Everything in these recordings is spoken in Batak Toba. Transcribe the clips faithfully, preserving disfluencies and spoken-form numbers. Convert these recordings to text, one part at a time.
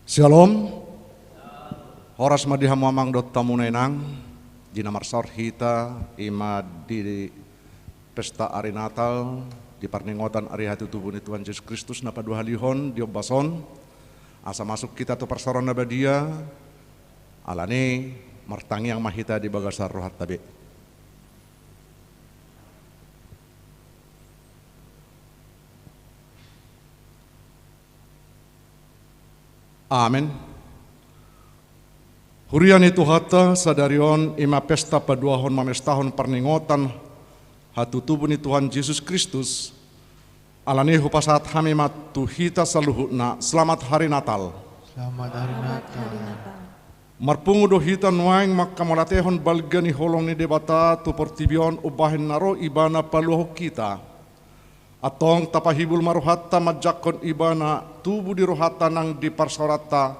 Syalom. Horas ma di hamu amang dohot hamu inang, di na marsaor hita, i ma di pesta ari Natal, di parningotan ari hatutubu ni Tuhan Jesus Kristus na paduahalihon di ombas on, asa masuk hita tu parsaoran na badia, alani martangiang ma hita di bagasan rohanta be. Amen. Huria ni Tuhanta, sadari on i ma pesta paduahon mamestahon parningotan hatutubu ni Tuhan Jesus Kristus. Alani hupasahat hami ma tu hita saluhutna, selamat hari Natal. Selamat hari Natal. Marpungu do hita nuaeng manghamauliatehon balga ni holong ni Debata tu portibi on umbahen na ro Ibana paluahon hita. Antong tapahibul ma rohanta manjangkon Ibana tubu di rohanta nang di parsaoranta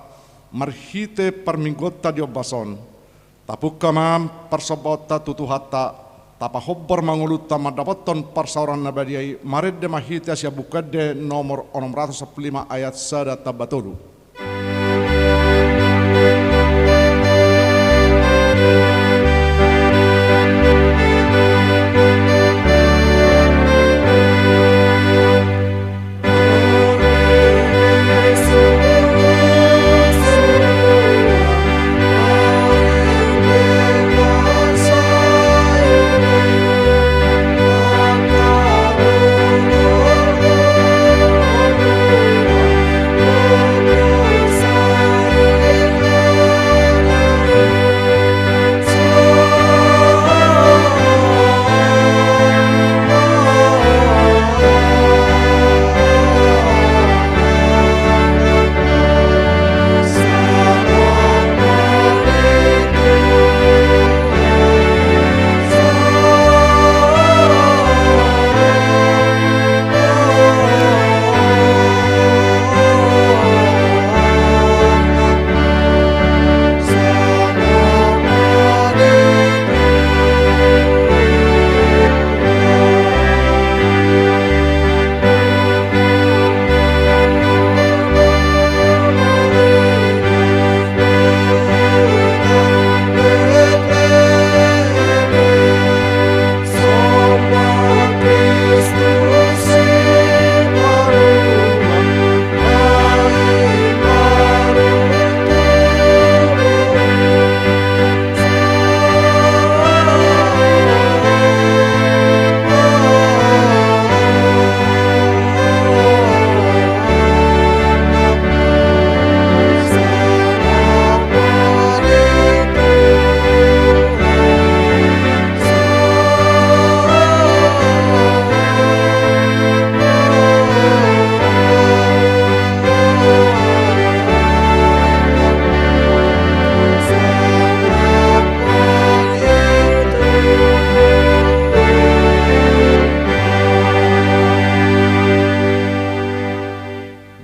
marhite parmingguonta di ombas on. Tapungka ma parsombaonta tu Tuhanta, tapahombar ma ngolunta mandapothon parsaoran na badia i, marende ma hita sian Buku Ende nomor onom ratus sampulu lima ayat sada tamba tolu.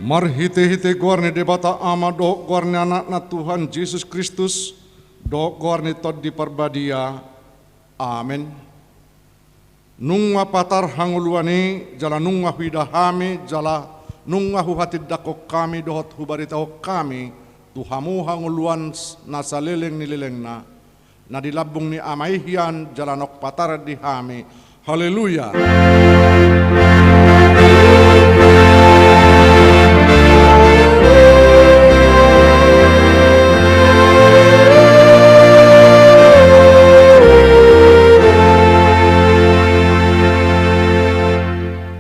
Marhitehite goar ni Debata Ama dohot goar ni Anakna Tuhan Jesus Kristus dohot goar ni Tondi Parbadia. Amen. Nunga patar hangoluan i, jala nunga huida hami, jala nunga huhatindangkon hami dohot hubaritahon hami tu hamu hangoluan na saleleng ni lelengna, na di lambung ni Ama i hian jala naung patar di hami. Haleluya.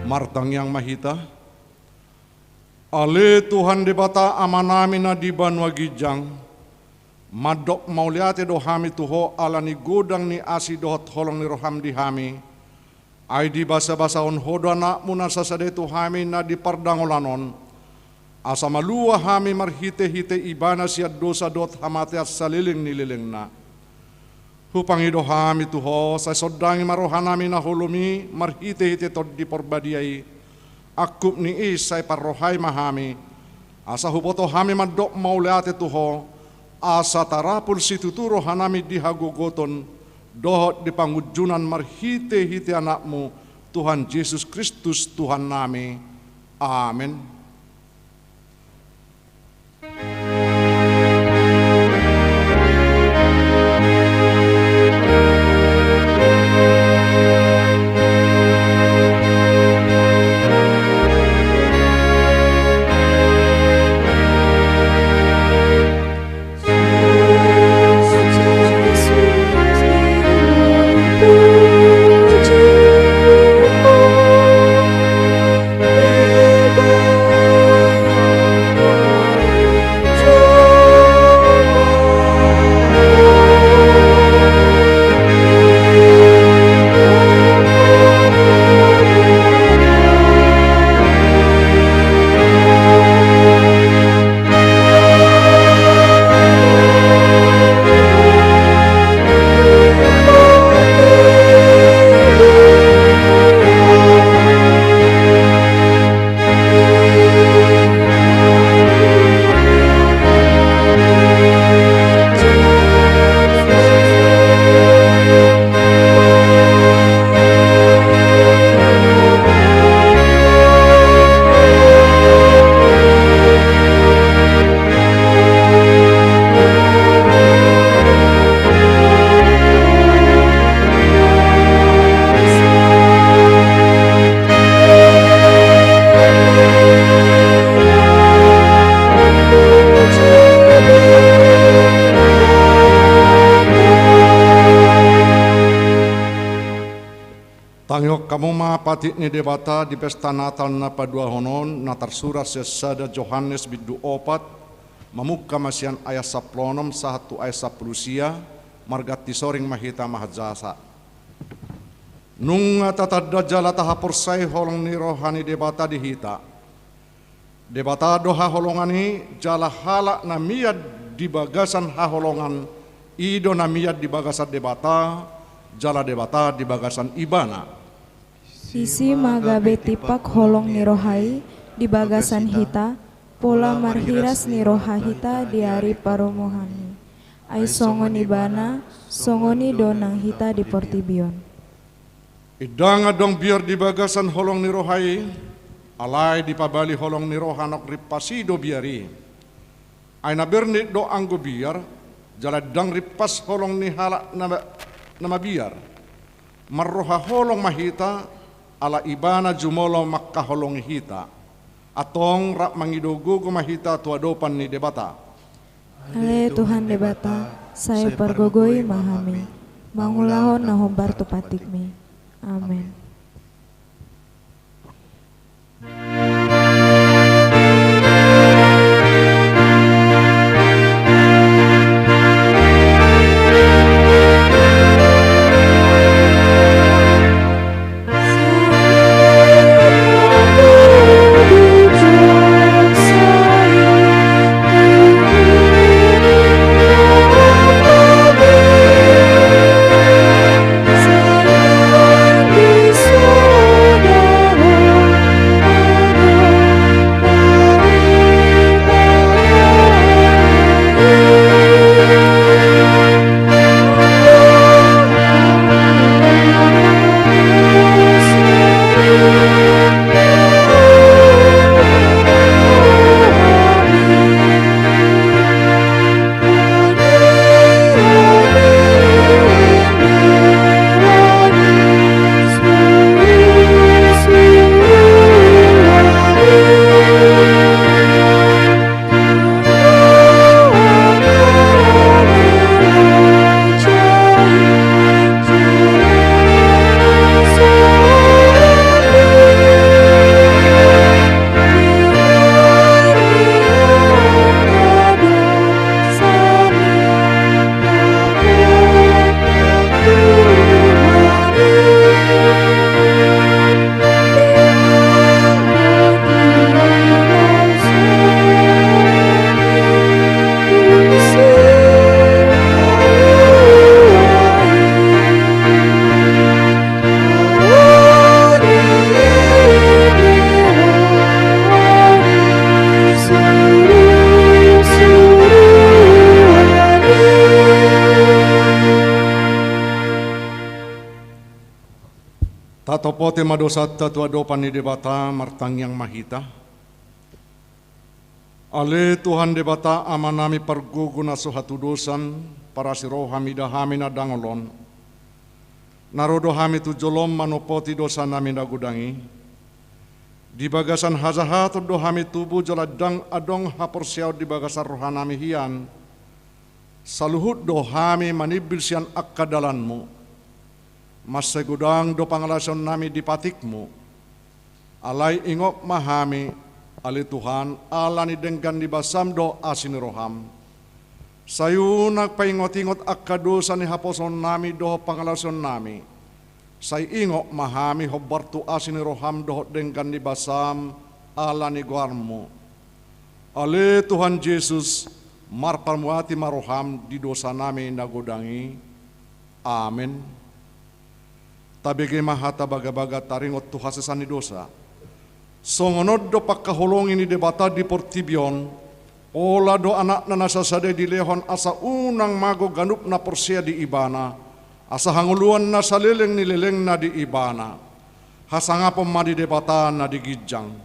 Martangiang ma hita. Ale Tuhan Debata Amanami na di banua ginjang, mandok mauliate do hami tu Ho ala ni godang ni asi dohot holong ni roham di hami. Ai dibasabasahon Ho do Anakmu na sasada i tu hami na di pardangolan on, asa malua hami marhitehite Ibana sian dosa dohot hamatean saleleng ni lelengna. Hupangido hami tu Ho, sai sondangi ma rohanami na holom i marhitehite Tondi Parbadia i. Angkup ni i sai parrohai ma hami, asa huboto hami mandok mauliate tu Ho, asa tarapul situtu rohanami di hagogoton dohot di pangunjunan marhitehite Anakmu, Tuhan Jesus Kristus Tuhannami. Amen. Angihon hamu ma patik ni Debata di pesta Natal na paduahon on, na tarsurat sian sada Johannes bindu opat, mamungka ma sian ayat sampulu onom sahat tu ayat sampulu sia, marganti soring ma hita manjasa. Nunga tatanda jala tahaporseai holong ni roha ni Debata di hita. Debata do haholongan i, jala halak na mian di bagasan haholongan i do na mian di bagasan Debata, jala Debata di bagasan ibana. Disi ma gabe tipak holong ni roha i di bagasan hita, pola marhiras ni roha hita di ari parumuhan i. Ai songon ibana, songon i do nang hita di portibi on. Ndang adong biar di bagasan holong ni roha i, alai dipabali holong ni roha nang rimpas i do biar i. Ai na bernit do anggo biar, jala ndang rimpas holong ni halak na, na mabiar. Marroha holong ma hita, ala ibana jumolo mangkaholongi hita. Antong rap mangido gogo ma hita tu adopan ni Debata. Ale Tuhan Debata, sai pargogoi ma hami, mangulahon na hombar tu patikmi. Amen. Tatopoti ma dosanta tu adopan ni Debata, martangiang ma hita. Ale Tuhan Debata, Amanami pargogo na so hatudosan, parasi roha mida hami na dangol on. Na ro do hami tu jolom manopoti dosanami na godang i. Di bagasan hajahaton do hami tubu jala ndang adong haporseaon di bagasan rohanami hian. Saluhut do hami manimbil sian angka dalanmu. Mansai godang do pangalaosionnami di patikmu. Alai ingot ma hami, ale Tuhan, ala ni denggan ni basam dohot asi ni roham. Sai unang paingotingot angka dosa ni haposoonnami dohot pangalaosionnami. Sai ingot ma hami hombar tu asi ni roham dohot denggan ni basam ala ni goarmu. Ale Tuhan Jesus, marpamuati ma roham di dosanami na godang i. Amen. Tabege ma hata bagabaga taringot tu hasesaan ni dosa. Songon on do pangkaholongi ni Debata di portibi on, pola do Anakna na sasada i dilehon asa unang mago ganup na porsea di Ibana, asa hangoluan na saleleng ni lelengna di Ibana. Hasangapon ma di Debata na di ginjang.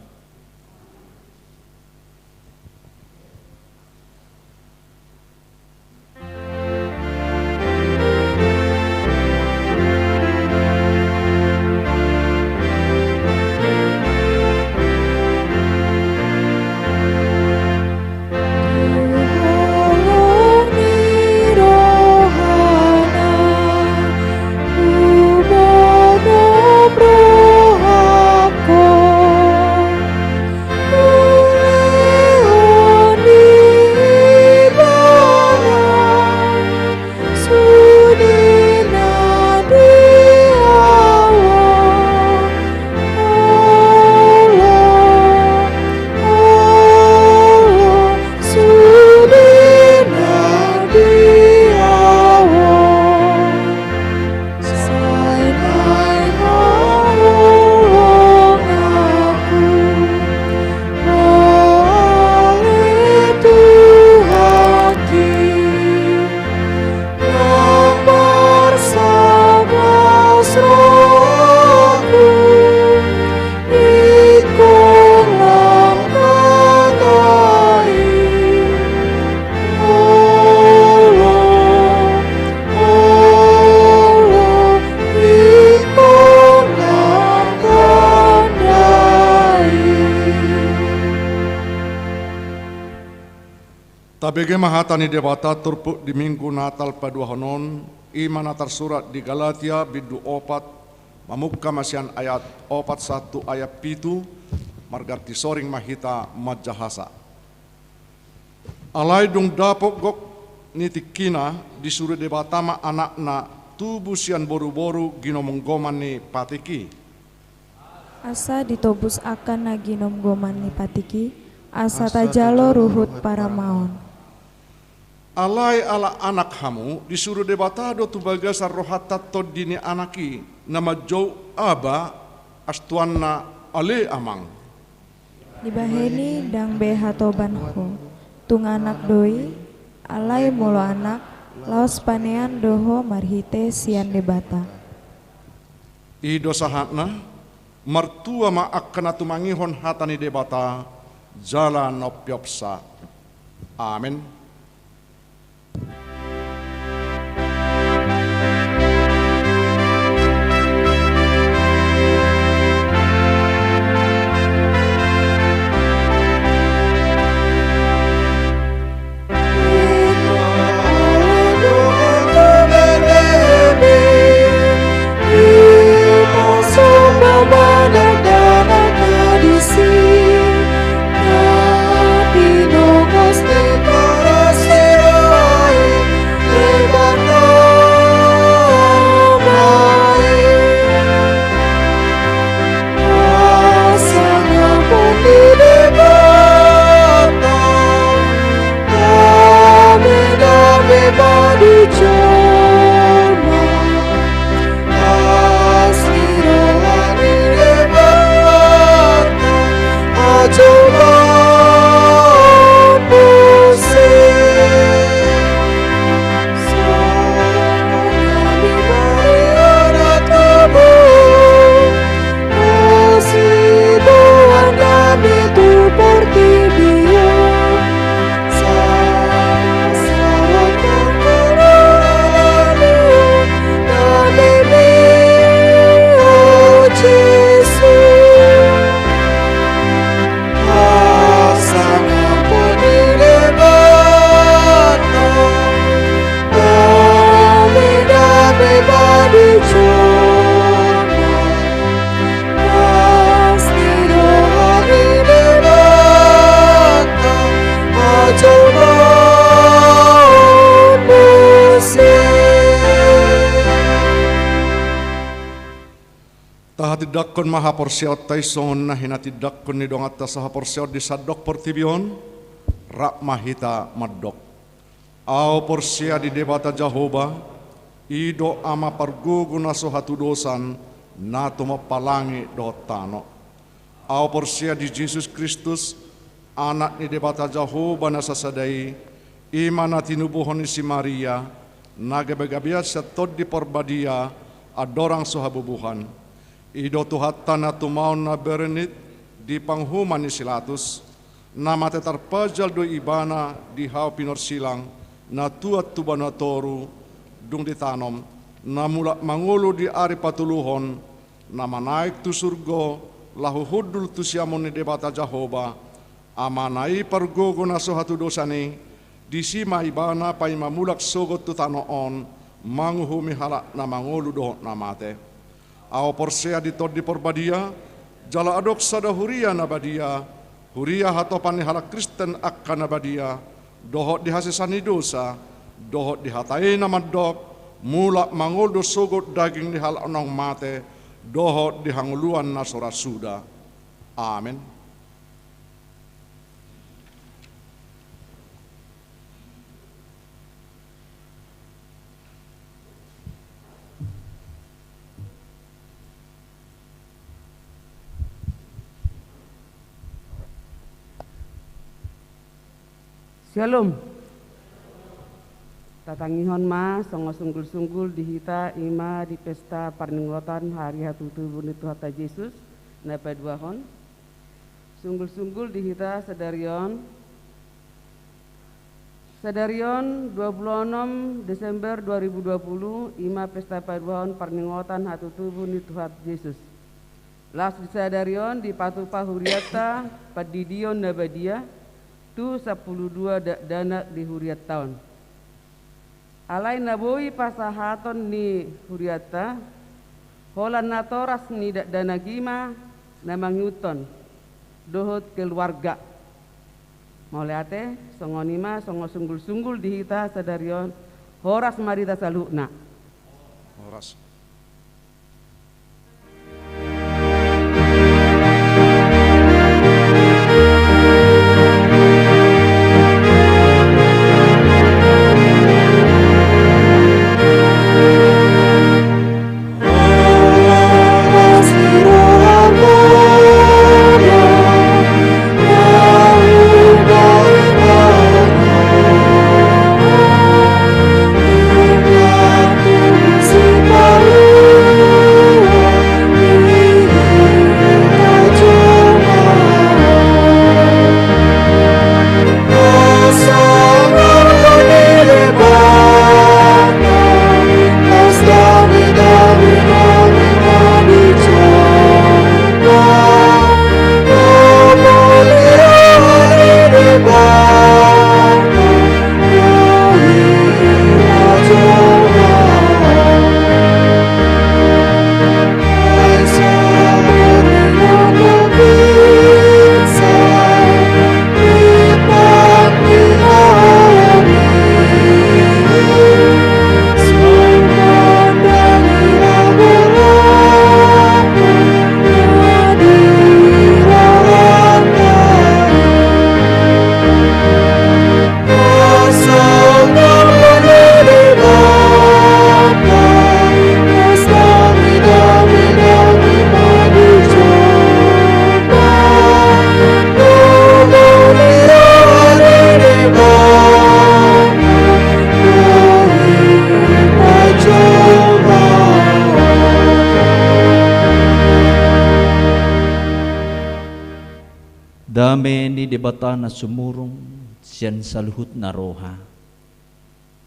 Bege ma hata ni Debata turpuk di Minggu Natal paduahon on, i ma na tarsurat di Galatia bindu opat, mamungka ma sian ayat opat sahat tu ayat pitu, marga Tisoring ma hita manjahasa. Alai dung dapot gok ni tingkina, disuru Debata ma Anakna tubu sian boruboru ginomgoman ni patik i. Asa ditobus angka na ginomgoman ni patik i, asa tajalo ruhut paramaon. Alai ala anak hamu, disuru Debata do tu bagasan rohanta Tondi ni Anak i, na manjou Aba, astuanna Ale Amang. Dibahen i ndang be hatoban ho, tung anak do i, alai molo anak, laos panean do ho marhite sian Debata. I do sahatna. Martua ma angka na tumangihon hata ni Debata, jala na umpeopsa. Amen. Tahatindangkon ma haporseaonta i songon na hinatindangkon ni donganta sahaporseaon di sandok portibi on. Rap ma hita mandok. Ahu porsea di Debata Jahowa, i do Ama pargogo na so hatudosan, na tumompa langit dohot tano. Ahu porsea di Jesus Kristus, Anak ni Debata Jahowa na sasada i, i ma na tinubuhon ni si Maria, na gabegabean sian Tondi Parbadia, andorang so habubuhan. I do Tuhanta na tumaon na bernit di panguhuman ni si Latus, na mate tarpajal do Ibana di hau pinorsilang, na tuat tu banua toru, dung ditanom, na mulak mangolu di ari patoluhon, na manaek tu surgo, laho hundul tu siamun ni Debata Jahowa, Amana i pargogo na so hatudosan i, disi ma Ibana paima mulak sogot tu tano on, manguhumi halak na mangolu dohot na mate. Ahu porsea di Tondi Parbadia, jala adong sada huria na badia, huria hatopan ni halak Kristen angka na badia, dohot di hasesaan ni dosa, dohot di hata i na mandok, mulak mangolu do sogot daging ni halak naung mate, dohot di hangoluan na so ra suda. Amen. Syalom. Tatangihon ma songon sunggul-sunggul di hita, i ma di pesta parningotan hari hatutubu ni Tuhanta Jesus na paduahon. Sunggul-sunggul di hita sadari on. Sadari on, dua puluh enam Desember dua ribu dua puluh, i ma pesta paduahon parningotan hatutubu ni Tuhanta Jesus. Laos di sadari on dipatupa hurianta pandidion na badia, tu sampulu dua dakdanak di hurianta on. Alai na boi pasahaton ni hurianta, holan natoras ni dakdanak i ma na mangihuthon dohot keluarga. Mauliate, songon i ma songon sunggul-sunggul di hita sadari on. Horas ma di hita saluhutna. Horas. Dame ni Debata na sumurung sian saluhutna roha,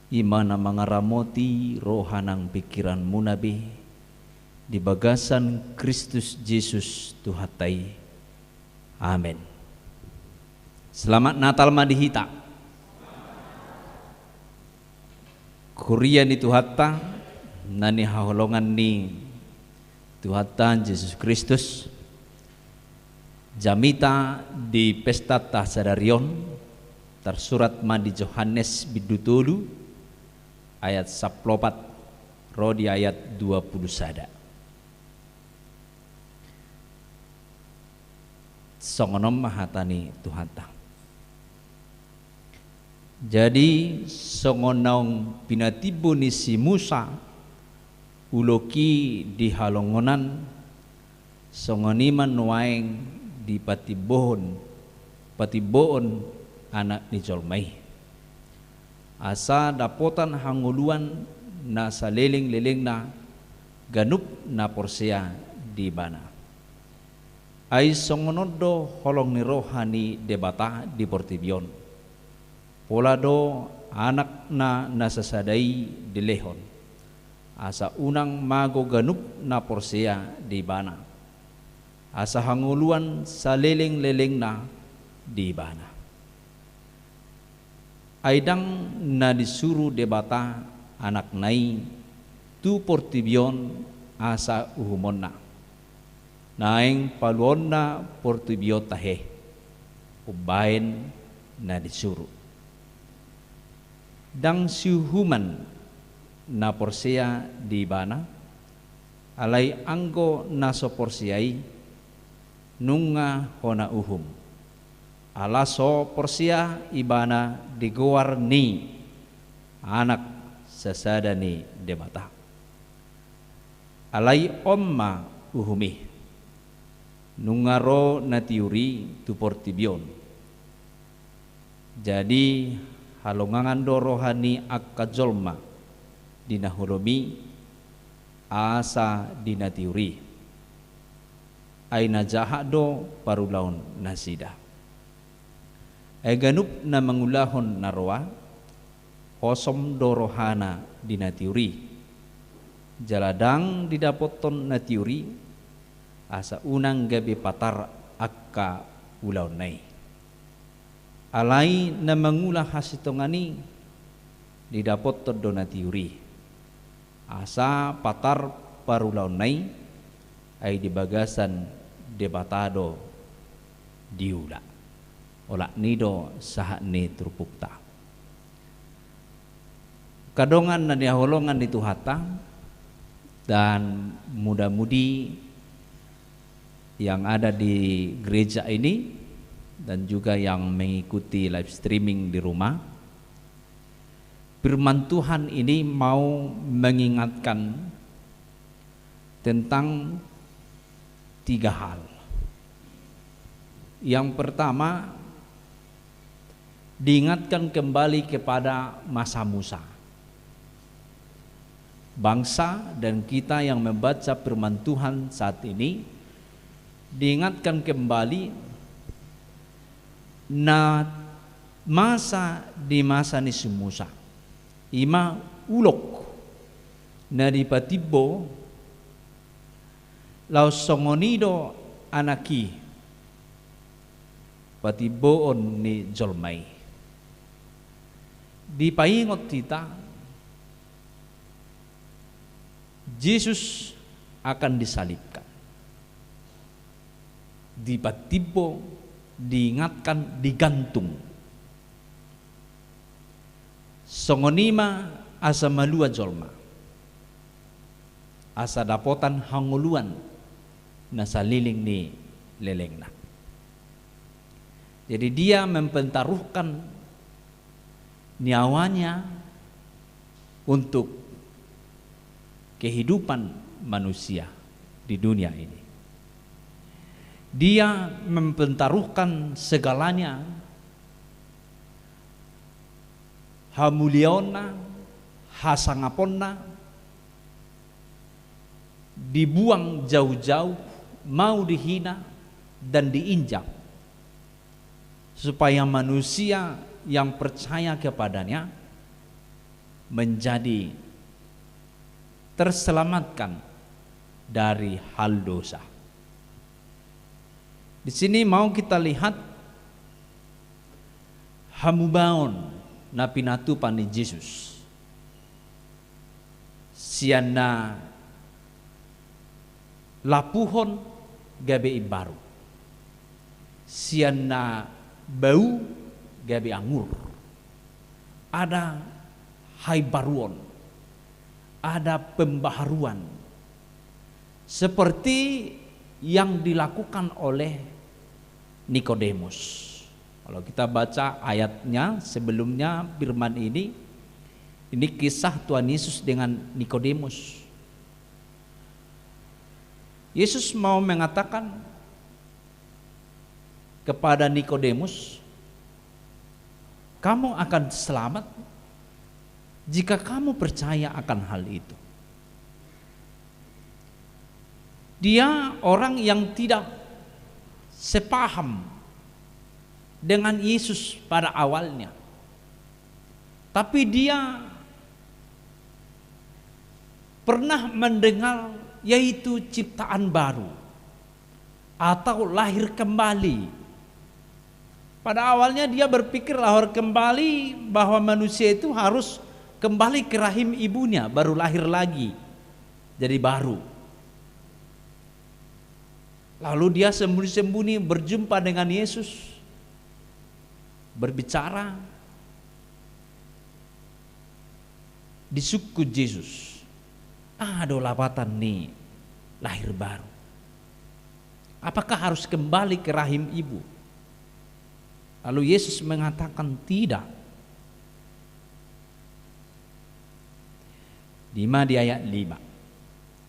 i ma na mangaramoti roha nang pingkiranmuna be di bagasan Kristus Jesus Tuhanta i. Amen. Selamat Natal ma di hita. Huria ni Tuhanta, na nihaholongan ni Tuhanta Jesus Kristus, jamita di pestanta sadari on, tarsurat ma di Johannes bindu tolu, ayat sampulu opat, ro di ayat dua pulu sada. Songon on ma hata ni Tuhanta. Jadi, songon naung pinatimbo ni si Musa ulok i di halongonan, songon i ma nuaeng dipatimbohon, patimboon Anak ni jolma i. Asa dapotan hangoluan na saleleng-lelengna ganup na porsea di Ibana. Ai songon on do holong ni roha ni Debata di portibi on. Pola do Anakna na sasada i dilehon, asa unang mago ganup na porsea di Ibana, asa hangoluan saleleng-lelengna di Ibana. Ai ndang na disuru Debata Anakna i tu portibi on asa uhumonna, naeng paluaonna portibi on tahe umbahen na disuru. Ndang siuhuman na porsea di Ibana, alai anggo na so porsea i, nunga hona uhum. Ala so porsea ibana di goar ni Anak sasada ni Debata. Alai on ma uhum i: Nunga ro na tiur i tu portibi on. Jadi, halongangan do roha ni angka jolma di na holom i asa di na tiur i. Ai na jahat do parulaon nasida. Ai ganup na mangulahon na roa, hosom do rohana di na tiur i. Jala ndang didapothon na tiur i, asa unang gabe patar angka ulaonna i. Alai na mangula hasintongan i didapothon do na tiur i, asa patar parulaonna i, ai di bagasan Debata do diula. Olat ni do sahat ni turpukta. Angka dongan na hinaholongan ni Tuhanta, dan muda-mudi yang ada di gereja ini dan juga yang mengikuti live streaming di rumah, firman Tuhan ini mau mengingatkan tentang tiga hal. Yang pertama, diingatkan kembali kepada masa Musa. Bangsa dan kita yang membaca firman Tuhan saat ini diingatkan kembali na masa di masa ni si Musa. I ma ulok na dipatimbo laos songon i do anak i patimboon ni jolma i. Dipaingot hita, Jesus akan disalibkan, dipatimbo, diingatkan, digantung. Songon i ma asa malua jolma, asa dapotan hangoluan na saleleng ni lelengna. Jadi, dia mempertaruhkan nyawanya untuk kehidupan manusia di dunia ini. Dia mempertaruhkan segalanya, hamuliaonna, hasangaponna, dibuang jauh-jauh, mau dihina dan diinjak, supaya manusia yang percaya kepadanya menjadi terselamatkan dari hal dosa. Di sini mau kita lihat hamubaon na pinatupa ni Jesus. Sian na lapuhon gabe imbaru, sian na bau gabe angur. Ada haimbaruon, ada pembaharuan, seperti yang dilakukan oleh Nikodemus. Kalau kita baca ayatnya sebelumnya, firman ini, ini kisah Tuhan Yesus dengan Nikodemus. Yesus mau mengatakan kepada Nikodemus, "Kamu akan selamat jika kamu percaya akan hal itu." Dia orang yang tidak sepaham dengan Yesus pada awalnya. Tapi dia pernah mendengar, yaitu ciptaan baru atau lahir kembali. Pada awalnya dia berpikir lahir kembali, bahwa manusia itu harus kembali ke rahim ibunya, baru lahir lagi, jadi baru. Lalu dia sembunyi-sembunyi berjumpa dengan Yesus, berbicara, disungkun Jesus, "Aha do lapatan ni lahir baru? Apakah harus kembali ke rahim ibu?" Lalu Yesus mengatakan, "Tidak." Di ma di ayat lima,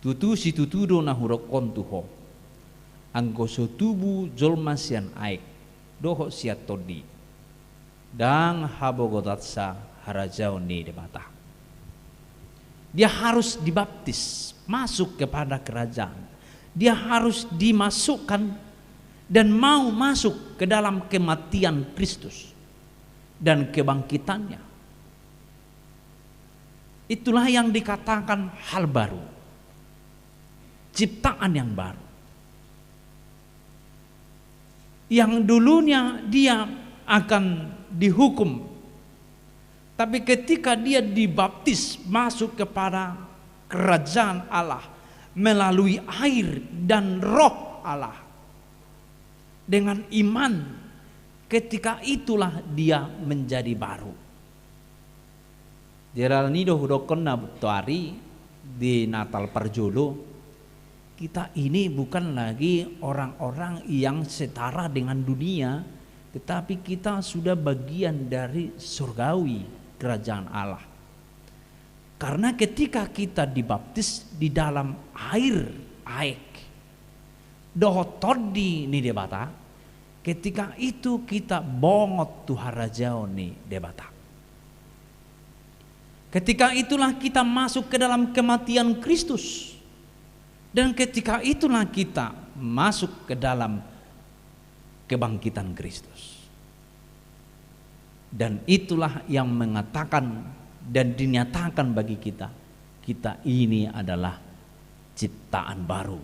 "Tutu situtu do na hudok on tu ho, anggo so tubu jolma sian aek dohot sian tondi, ndang habogotansa harajaon ni Debata." Dia harus dibaptis, masuk kepada kerajaan. Dia harus dimasukkan dan mau masuk ke dalam kematian Kristus dan kebangkitannya. Itulah yang dikatakan hal baru, ciptaan yang baru. Yang dulunya dia akan dihukum. Tapi ketika dia dibaptis, masuk kepada kerajaan Allah melalui air dan Roh Allah, dengan iman, ketika itulah dia menjadi baru. Di dalam i do hudokkon na toari di Natal parjolo, kita ini bukan lagi orang-orang yang setara dengan dunia, tetapi kita sudah bagian dari surgawi kerajaan Allah. Karena ketika kita dibaptis di dalam air, aek, dohot Tondi ni Debata, ketika itu kita bongot tu harajaon ni Debata. Ketika itulah kita masuk ke dalam kematian Kristus. Dan ketika itulah kita masuk ke dalam kebangkitan Kristus. Dan itulah yang mengatakan dan dinyatakan bagi kita, kita ini adalah ciptaan baru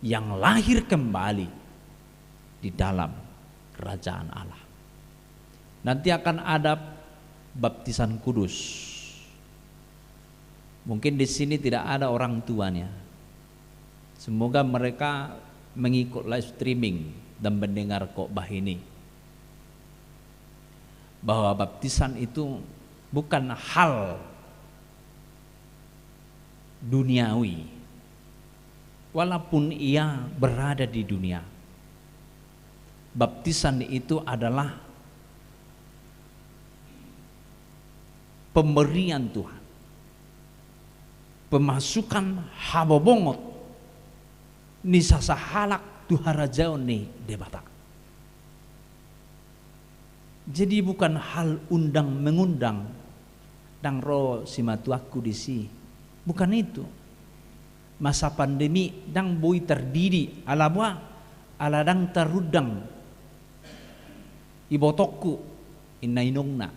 yang lahir kembali di dalam kerajaan Allah. Nanti akan ada baptisan kudus. Mungkin di sini tidak ada orang tuanya. Semoga mereka mengikut live streaming dan mendengar khotbah ini, bahwa baptisan itu bukan hal duniawi, walaupun ia berada di dunia. Baptisan itu adalah pemberian Tuhan, pemasukan habobongot ni sasahalak tu harajaon ni Debata. Jadi bukan hal undang mengundang, ndang ro simatuangku disi. Bukan itu. Masa pandemi ndang boi tardidi, ala boha? Ala ndang tarundang ibotongku, inna inongna.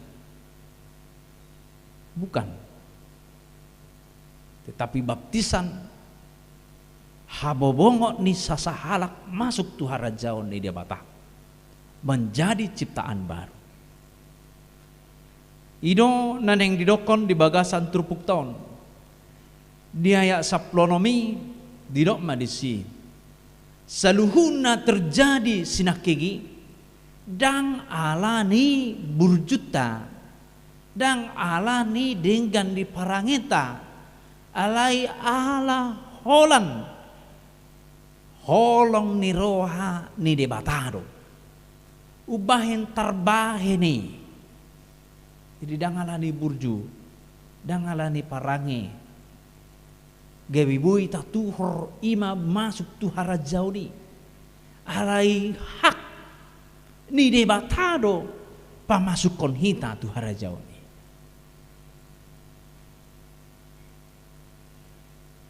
Bukan. Tetapi baptisan, habobongot ni sasahalak masuk tu harajaon ni Debata, menjadi ciptaan baru. I do na naeng didokkon di bagasan turpukta on. Di ayat sampulu onom i didok ma disi, saluhutna terjadi sinangkegi, ndang ala ni burjuta, ndang ala ni denggan ni parangenta, alai ala holan holong ni roha ni Debata do. Umbahen tarbahen i. Jadi ndang ala ni burju, ndang ala ni parange. Gabe boi tatuhor i ma masuk tu harajaon i. Alai hak ni Debata do pamasukkon hita tu harajaon i.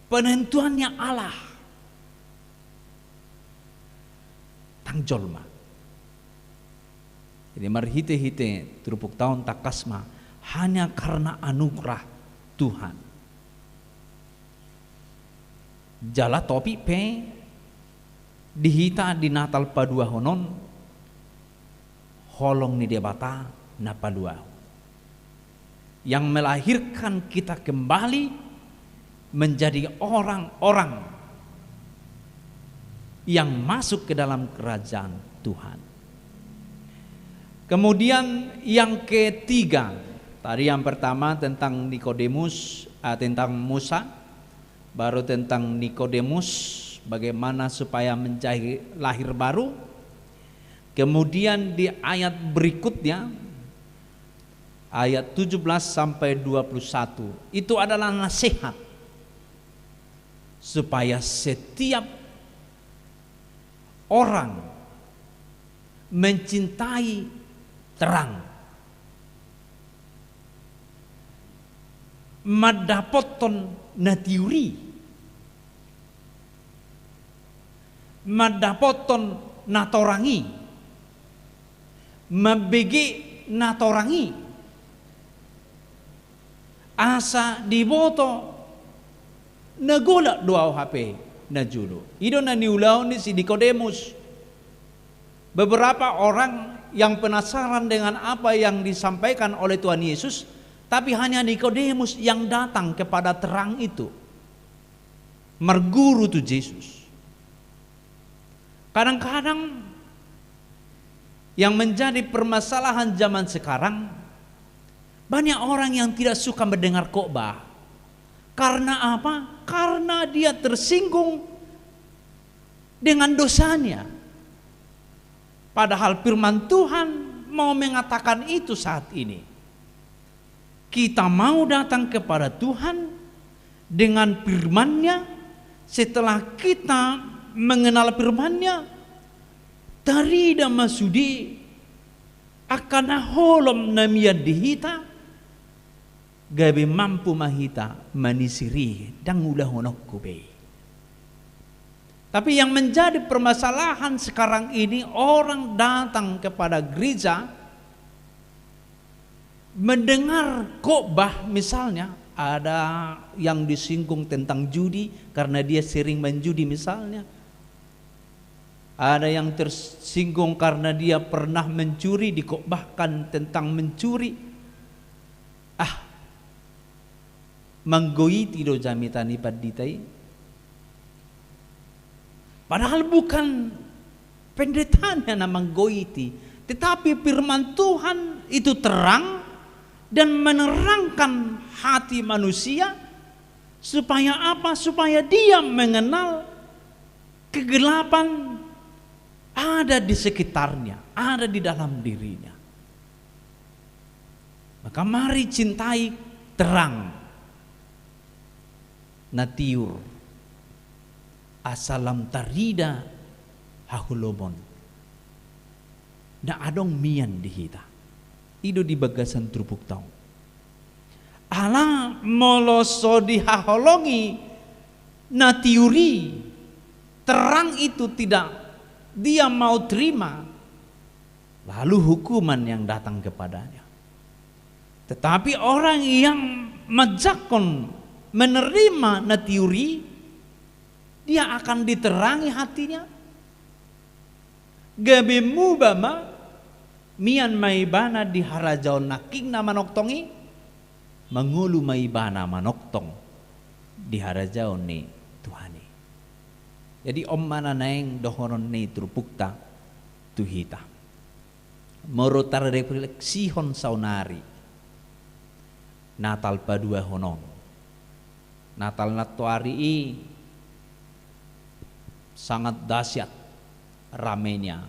Penentuannya Allah, ndang jolma. Jadi marhitehite turpukta on tangkas ma, hanya karena anugerah Tuhan. Jala topi pe di hita di Natal paduahon on, holong ni Debata na paluahon, yang melahirkan kita kembali menjadi orang-orang yang masuk ke dalam kerajaan Tuhan. Kemudian yang ketiga, tadi yang pertama tentang Nikodemus, eh, tentang Musa, baru tentang Nikodemus, bagaimana supaya menjadi lahir baru. Kemudian di ayat berikutnya, ayat tujuh belas sampai dua puluh satu, itu adalah nasihat supaya setiap orang mencintai terang, mandapothon na tiur i, mandapothon na torang i, mambege na torang i. Asa diboto na golap do au hape na jolo. I do na niulahon ni si Nikodemus. Beberapa orang yang penasaran dengan apa yang disampaikan oleh Tuhan Yesus, tapi hanya Nikodemus yang datang kepada terang itu, marguru tu Jesus. Kadang-kadang yang menjadi permasalahan zaman sekarang, banyak orang yang tidak suka mendengar khotbah. Karena apa? Karena dia tersinggung dengan dosanya. Padahal firman Tuhan mau mengatakan itu saat ini. Kita mau datang kepada Tuhan dengan firman-Nya. Setelah kita mengenal firman-Nya, tarida ma sude angka na holom na mian di hita, gabe mampu ma hita manisir i, ndang ulahononku be. Tapi yang menjadi permasalahan sekarang ini, orang datang kepada gereja, mendengar khotbah misalnya, ada yang disinggung tentang judi karena dia sering main judi misalnya. Ada yang tersinggung karena dia pernah mencuri, dikhotbahkan tentang mencuri. Ah, manggoiti do jamita ni pandita i. Padahal bukan pendetanya na manggoiti, tetapi firman Tuhan itu terang dan menerangkan hati manusia. Supaya apa? Supaya dia mengenal kegelapan ada di sekitarnya, ada di dalam dirinya. Maka mari cintai terang na tiur, asa lam tarida haholomon na adong mian di hita. I do di bagasan turpukta on. Ala molo so dihaholongi na tiur i, terang itu tidak dia mau terima, lalu hukuman yang datang kepadanya. Tetapi orang yang manjangkon, menerima na tiur i, dia akan diterangi hatinya. Gabe muba ma, mian ma ibana di harajaon nangkin na manongtong i, mangolu ma ibana manongtong di harajaon ni Tuhan i. Jadi on ma na naeng dohonon ni turpukta tu hita. Molo tarrefleksihon saonari Natal paduahon on. Natal nantoari i sangat dahsyat ramenya.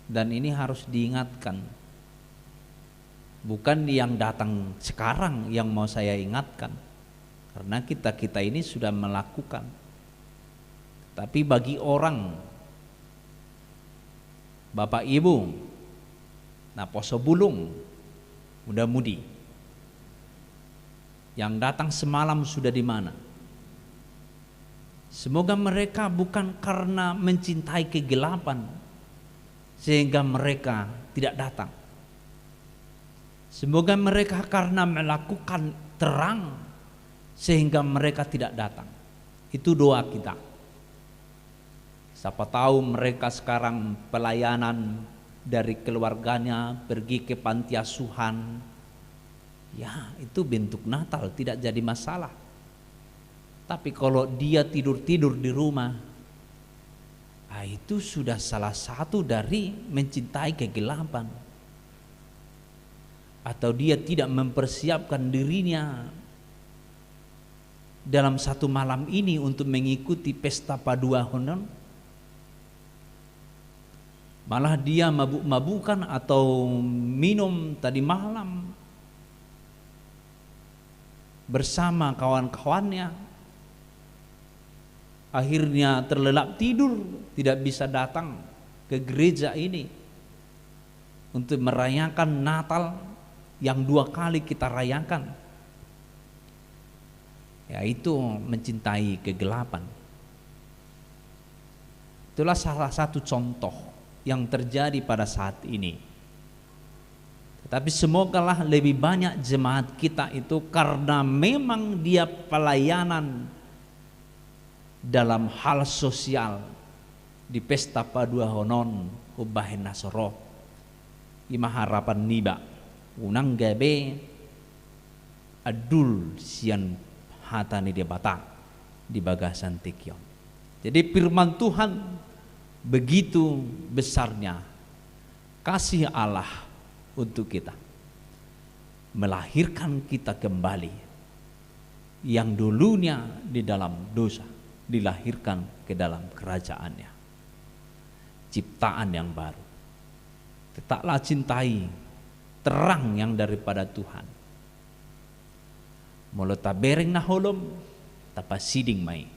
Dan ini harus diingatkan. Bukan yang datang sekarang yang mau saya ingatkan. Karena kita-kita ini sudah melakukan. Tapi bagi orang, Bapak Ibu, na poso bulung, muda-mudi, yang datang semalam sudah di mana? Semoga mereka bukan karena mencintai kegelapan sehingga mereka tidak datang. Semoga mereka karena melakukan terang sehingga mereka tidak datang. Itu doa kita. Siapa tahu mereka sekarang pelayanan dari keluarganya pergi ke panti asuhan. Ya, itu bentuk Natal, tidak jadi masalah. Tapi kalau dia tidur-tidur di rumah, ah, itu sudah salah satu dari mencintai kegelapan. Atau dia tidak mempersiapkan dirinya dalam satu malam ini untuk mengikuti pesta paduahon on. Malah dia mabuk-mabukan atau minum tadi malam bersama kawan-kawannya. Akhirnya terlelap tidur, tidak bisa datang ke gereja ini untuk merayakan Natal yang dua kali kita rayakan, yaitu mencintai kegelapan. Itulah salah satu contoh yang terjadi pada saat ini. Tetapi semogalah lebih banyak jemaat kita itu, karena memang dia pelayanan dalam hal sosial di pesta paduahon on, umbahen na so ro. I ma harapan niba, unang gabe andul sian hata ni Debata di bagasan tingki on. Jadi firman Tuhan, begitu besarnya kasih Allah untuk kita, melahirkan kita kembali. Yang dulunya di dalam dosa, dilahirkan ke dalam kerajaan-Nya. Ciptaan yang baru. Tetaplah cintai terang yang daripada Tuhan. Molo tabereng na holom, tapasiding ma i.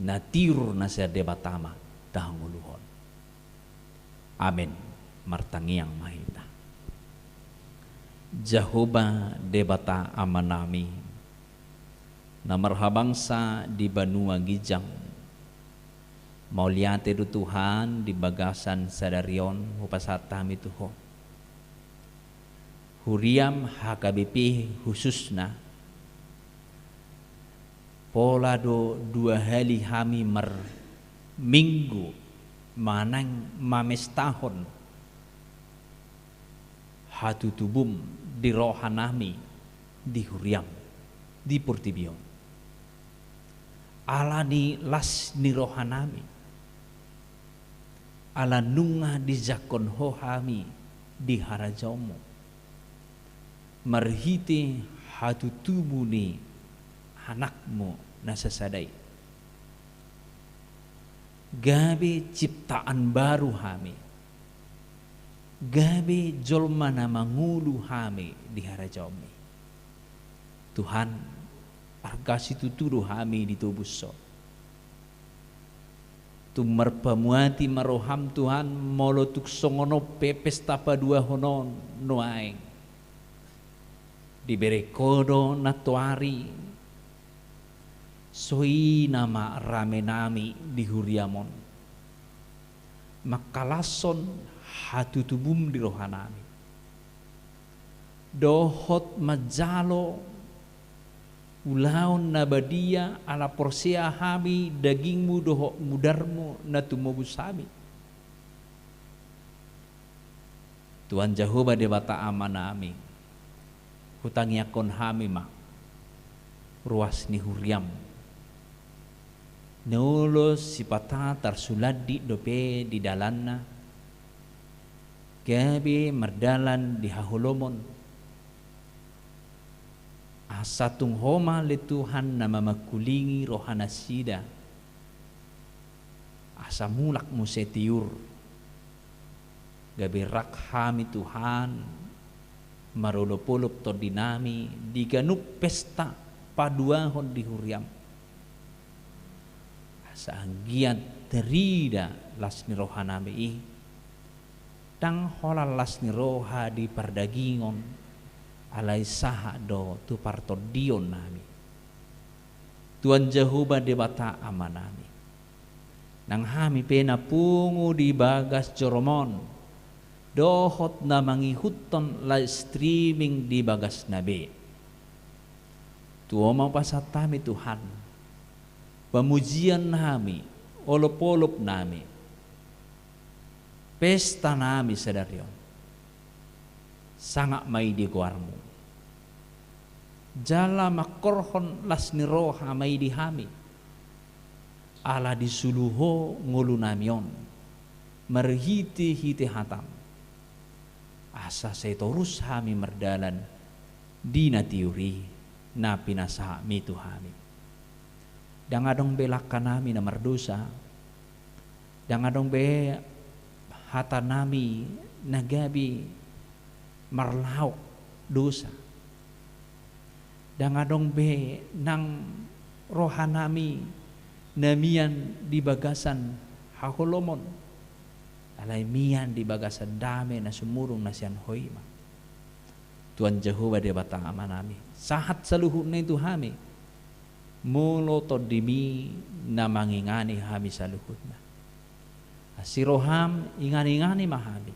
Na tiur na sian Debata ma tahangoluhon. Amen. Martangiang ma hita. Jahowa Debata Amanami, na marhabangsa di banua ginjang, mauliate do Tuhan di bagasan sadari on hupasahat hami tu Ho. Huriam H K B P khususna, pola do dua hali hami marminggu manang mamestahon hatutubum di rohanami di huriam di portibi on. Ala ni las ni rohanami, ala nunga dijangkon Ho hami di harajaonmu, marhite hatutubu ni Anakmu na sasada i. Gabe ciptaan baru hami, gabe jolma na mangolu hami di harajaonmi. Tuhan, arga situtu do hami ditobus Ho. Tung marpamuati ma roham Tuhan, molo tung songon on pe pesta paduahon on nuaeng. Dibereng Ho do nantoari, songon i nama ramenami di huriam on, mangkalashon hatutubum di rohanami. Dohot manjalo ulaon na badia ala porsea hami dagingmu dohot mudarmu na tumobus hami. Tuhan Jahowa Debata Amanami, hutangiangkon hami ma ruas ni huriam. Na olo sipata tarsulandit dope di dalanna, gabe mardalan di haholomon. Asa tung Ho ma ale Tuhan na mamangkulingi rohanasida, asa mulak muse tiur. Gabe rap hami Tuhan, marolopolop tondinami di ganup pesta paduahon di huriam. Asa anggiat tarida las ni rohanami i, ndang holan las ni roha di pardagingon, alai sahat do tu partondionami. Tuhan Jahowa Debata Amanami, nang hami pe na pungu di bagas joromon, dohot na mangihuthon live streaming di bagasna be, tu Ho ma hupasahat hami Tuhan, pamujiannami, olopolopnami, pestanami sadari on. Sangap ma i di goarmu. Jala mangkorhon las ni roha ma i di hami, ala disulu Ho ngolunami on marhitehite hatam, asa sai torus hami mardalan di na tiur i na pinasahatmi tu hami. Ndang adong be langkanami na mardosa, ndang adong be hatanami na gabe marlaok dosa, ndang adong be nang rohanami na mian di bagasan haholomon, alai mian di bagasan dame na sumurung na sian Ho i ma. Tuhan Jahowa Debata Amanami, sahat saluhutna i tu hami, molo tondimi na mangingani hami saluhutna. Asi roham inganingani ma hami,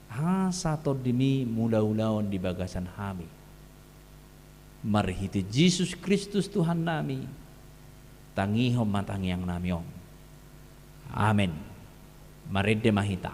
asa tondimi mangulaulaon di bagasan hami. Marhite Jesus Kristus Tuhannami, tangihon ma tangiangnami on. Amen. Marende ma hita.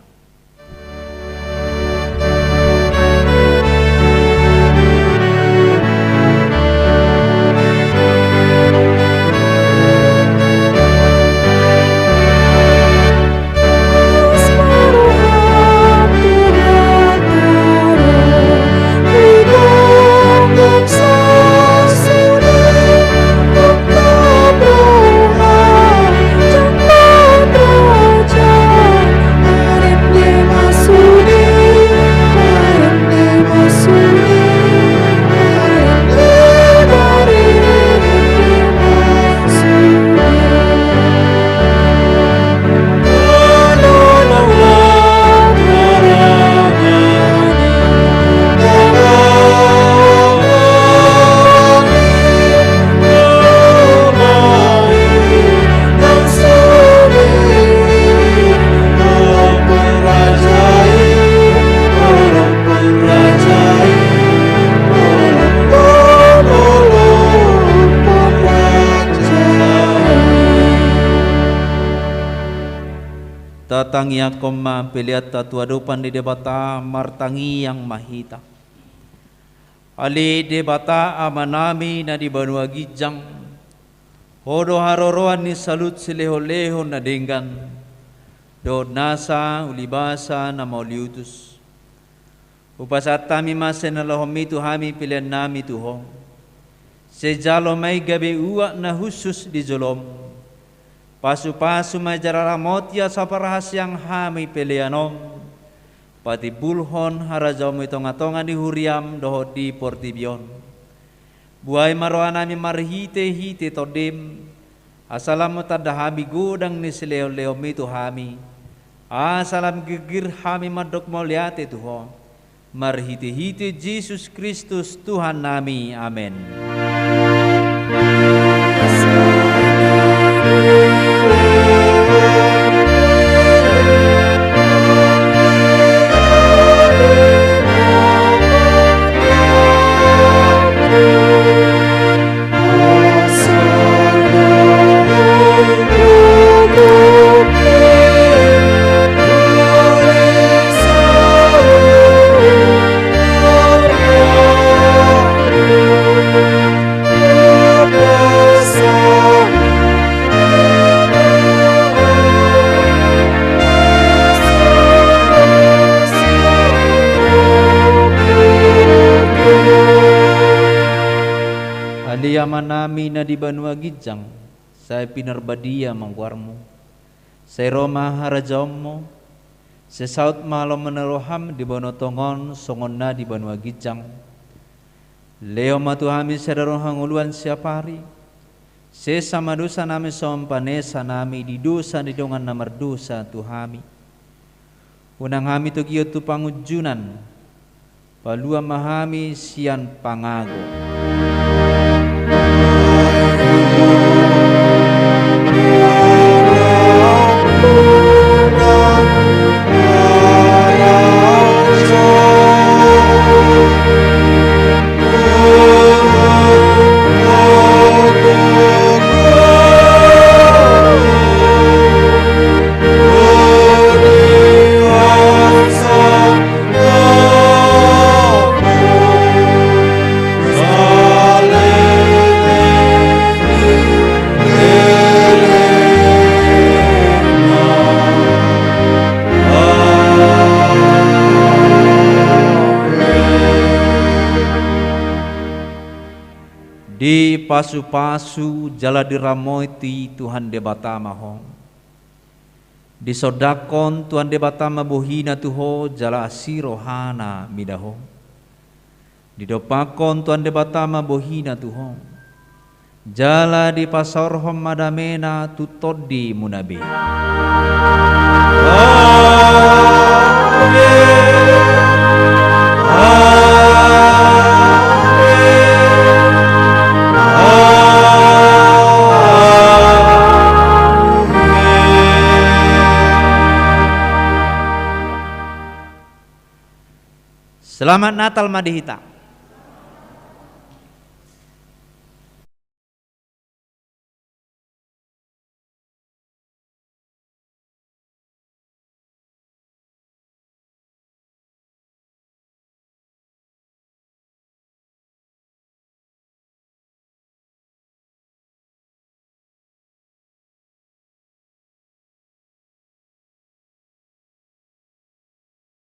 Tatangiangkon ma peleanta tu adopan ni Debata, martangiang ma hita. Ale Debata Amanami na di banua ginjang, Ho do haroroan ni saluhut silehonlehon na denggan dohot nasa ulibasa na mauliutus. Hupasahat hami ma sian na nilehonMi tu hami peleannami tu Ho. Sai jalo ma i gabe uap na hushus di joloM. Pasupasu ma i jala ramoti asa parhaseang hami pelean on patimbulhon harajaonMu i tongatonga ni huriaM dohot di portibi on. Buhai ma rohanami marhitehite TondiM, asa lam tanda hami godang ni silehonlehonMi tu hami, asa lam girgir hami mandok mauliate tu Ho, marhitehite Jesus Kristus Tuhannami. Amen. Ale Amanami na di banua ginjang, sai pinarbadia ma goarMu. Sai ro ma harajaonMu. Sai saut ma lomo ni rohaM di banua tonga on songon na di banua ginjang. Lehon ma tu hami sadari on hangoluan siapari. Sesa ma dosanami songon panesanami di dosa ni dongan na mardosa tu hami. Unang hami togihon tu pangunjunan. Palua ma hami sian pangago. Dipasupasu jala diramoti Tuhan Debata ma ho. Disondangkon Tuhan Debata ma bohina tu ho jala asi rohana mida ho. Didompakkon Tuhan Debata ma bohina tu ho. Jala dipasaorhon ma damena tu tondimuna be. Amen. Amen. Amen. Selamat Natal ma di hita.